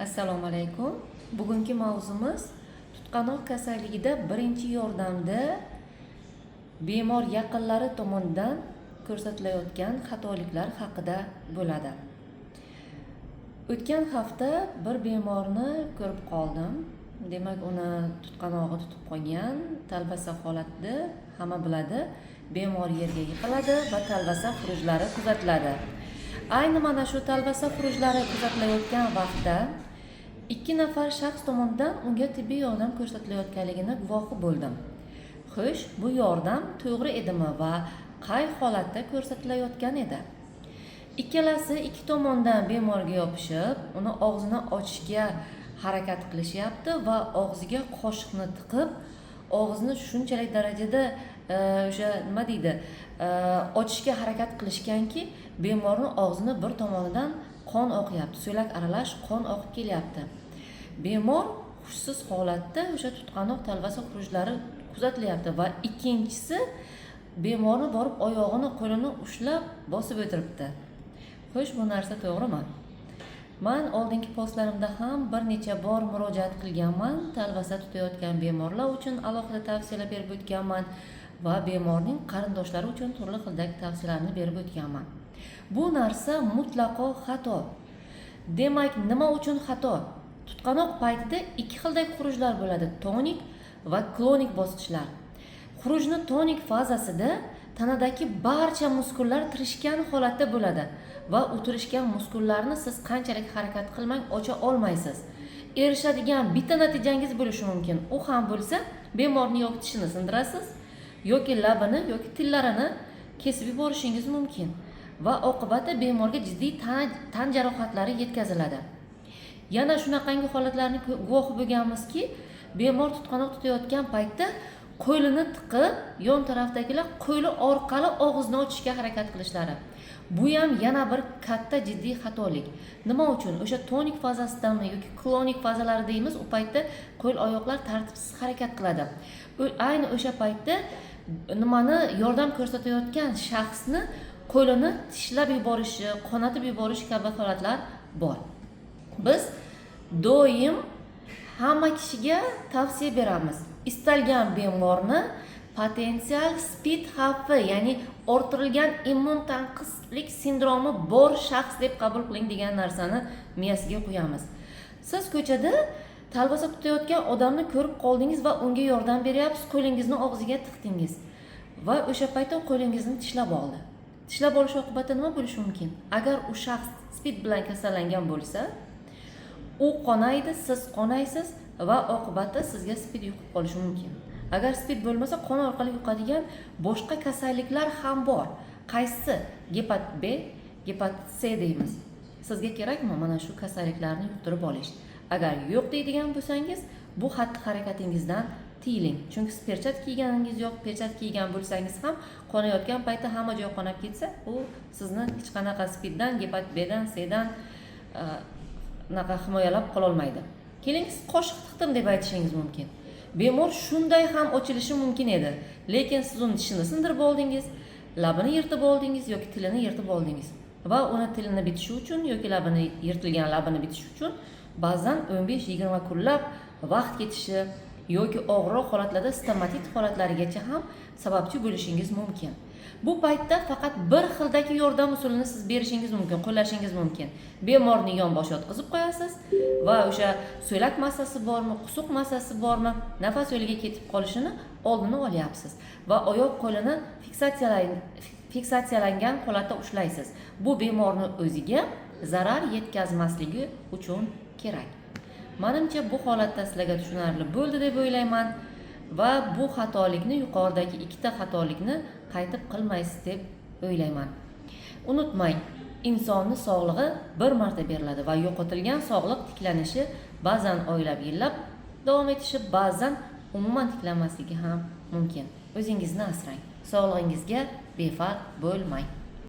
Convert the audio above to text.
Assalomu alaykum. Bugungi mavzumiz tutqanoq kasalligida birinchi yordamda bemor yaqinlari tomonidan ko'rsatilayotgan xatoliklar haqida bo'ladi. O'tgan hafta bir bemorni ko'rib qoldim. Demak, uni tutqanog'i tutib qolgan, talvasa holatida. Hamma biladi, bemor yerga yiqiladi va talvasa xurujlari kuzatiladi. Ayni mana shu talvasa xurujlari kuzatilayotgan vaqtda ikki nafar shaxs tomonidan unga tibbiy yordam ko'rsatilayotganligini guvohi bo'ldim. Xo'sh, bu yordam to'g'ri edimi va qay holatda ko'rsatilayotgan edi? Ikkalasi ikki tomondan bemorga yopishib, uni og'zini ochishga harakat qilishyapti va og'ziga qoshiqni tiqib, og'izni shunchalik darajada o'sha nima deydi, ochishga harakat qilishganki, bemorni og'zini bir tomonidan qon oqyapti, so'lak aralash qon oqib kelyapti. Bemor hushsiz holatda, o'sha tutqanoq talvasa xurujlari kuzatilyapti va ikkinchisi bemorni borib oyog'ini, qo'lini ushlab bosib o'tiribdi. Xo'sh, bu narsa to'g'rimi? Man oldingi postlarimda ham bir necha bor murojaat qilganman. Talvasa tutayotgan bemorlar uchun alohida tavsiyalar berib o'tganman va bemorning qarindoshlari uchun turli xildagi tavsiyalarni berib o'tganman. Bu narsa mutlaqo xato. Demak, nima uchun xato? Tutqanoq paytida ikki xildagi xurujlar bo'ladi: tonik va klonik bosqichlar. Xurujni tonik fazasida tanadagi barcha muskullar tirishgan holatda bo'ladi va u tirishgan muskullarni siz qanchalik harakat qilmang, ocha olmaysiz. Erishadigan bitta natijangiz bo'lishi mumkin, u ham bo'lsa bemorni yoki tishini sindirasiz, yoki labini, yoki tillarini kesib yuborishingiz mumkin va oqibatda bemorga jiddiy tan jarohatlari yetkaziladi. Yana shunaqangi holatlarni guvohi bo'lganmizki, bemor tutqanoq tutayotgan paytda qo'lini tiqib, yon tarafdagilar qo'li orqali og'izni ochishga harakat qilishlari. Bu ham yana bir katta jiddiy xatolik. Nima uchun? O'sha tonik fazasidami yoki klonik fazalari deymiz, u paytda qo'l, oyoqlar tartibsiz harakat qiladi. Ayni o'sha paytda nimani yordam ko'rsatayotgan shaxsni qo'lini tishlab yuborishi, qonatib yuborishi kabi holatlar bor. Biz doim hamma kishiga tavsiya beramiz: istalgan bemorni potensial СПИД xavfi, ya'ni orttirilgan immun tanqislik sindromi bor shaxs deb qabul qiling degan narsani miyasiga qo'yamiz. Siz ko'chada talvasa tutayotgan odamni ko'rib qoldingiz va unga yordam beryapsiz, qo'lingizni og'ziga tiqdingiz va o'sha paytda u qo'lingizni tishlab oldi. Tishlab olish oqibatida nima bo'lishi mumkin? Agar u shaxs СПИД bilan kasallangan bo'lsa, u qonaydi, siz qonaysiz va oqibatda sizga СПИД yuqib qolishi mumkin. Agar СПИД bo'lmasa, qon orqali yuqadigan boshqa kasalliklar ham bor. Qaysi? Gepat B, gepat C deymiz. Sizga kerakmi mana shu kasalliklarni yuqtirib olish? Agar yo'q deydigan bo'lsangiz, bu xatti harakatingizdan tiyiling, chunki siz perchatka kiyganingiz yo'q. Perchatka kiygan bo'lsangiz ham, qonayotgan paytda hamma joy qonab ketsa, u sizni hech qanaqa СПИД dan, gepat Bdan, Cdan unaqa himoyalab qololmaydi. Keling, siz qoshiq tiqdim deb aytishingiz mumkin. Bemor shunday ham ochilishi mumkin edi, lekin siz uni tishini sindirib oldingiz, labini yirtib oldingiz yoki tilini yirtib oldingiz va uni tilini bitishi uchun yoki labini, yirtilgan labini bitishi uchun ba'zan 15-20 kunlab vaqt ketishi yoki og'irroq holatlarda stomatit holatlarigacha ham sababchi bo'lishingiz mumkin. Bu paytda faqat bir xildagi yordam usulini siz berishingiz mumkin, qo'llashingiz mumkin. Bemorni yonbosh yotqizib qo'yasiz va o'sha so'lak massasi bormi, qusuq massasi bormi, nafas yo'liga ketib qolishini oldini olyapsiz va oyoq qo'lini fiksatsiyalangan holatda ushlaysiz. Bu bemorni o'ziga zarar yetkazmasligi uchun kerak. Manimcha, bu holatda sizlarga tushunarli bo'ldi deb o'ylayman va bu xatolikni, yuqoridagi ikkita xatolikni qaytib qilmaysiz deb o'ylayman. Unutmang, insonni sog'lig'i bir marta beriladi va yo'qotilgan sog'liq tiklanishi ba'zan oylab, yillab davom etishi, ba'zan umuman tiklanmasligi ham mumkin. O'zingizni asrang, sog'lig'ingizga befarq bo'lmang.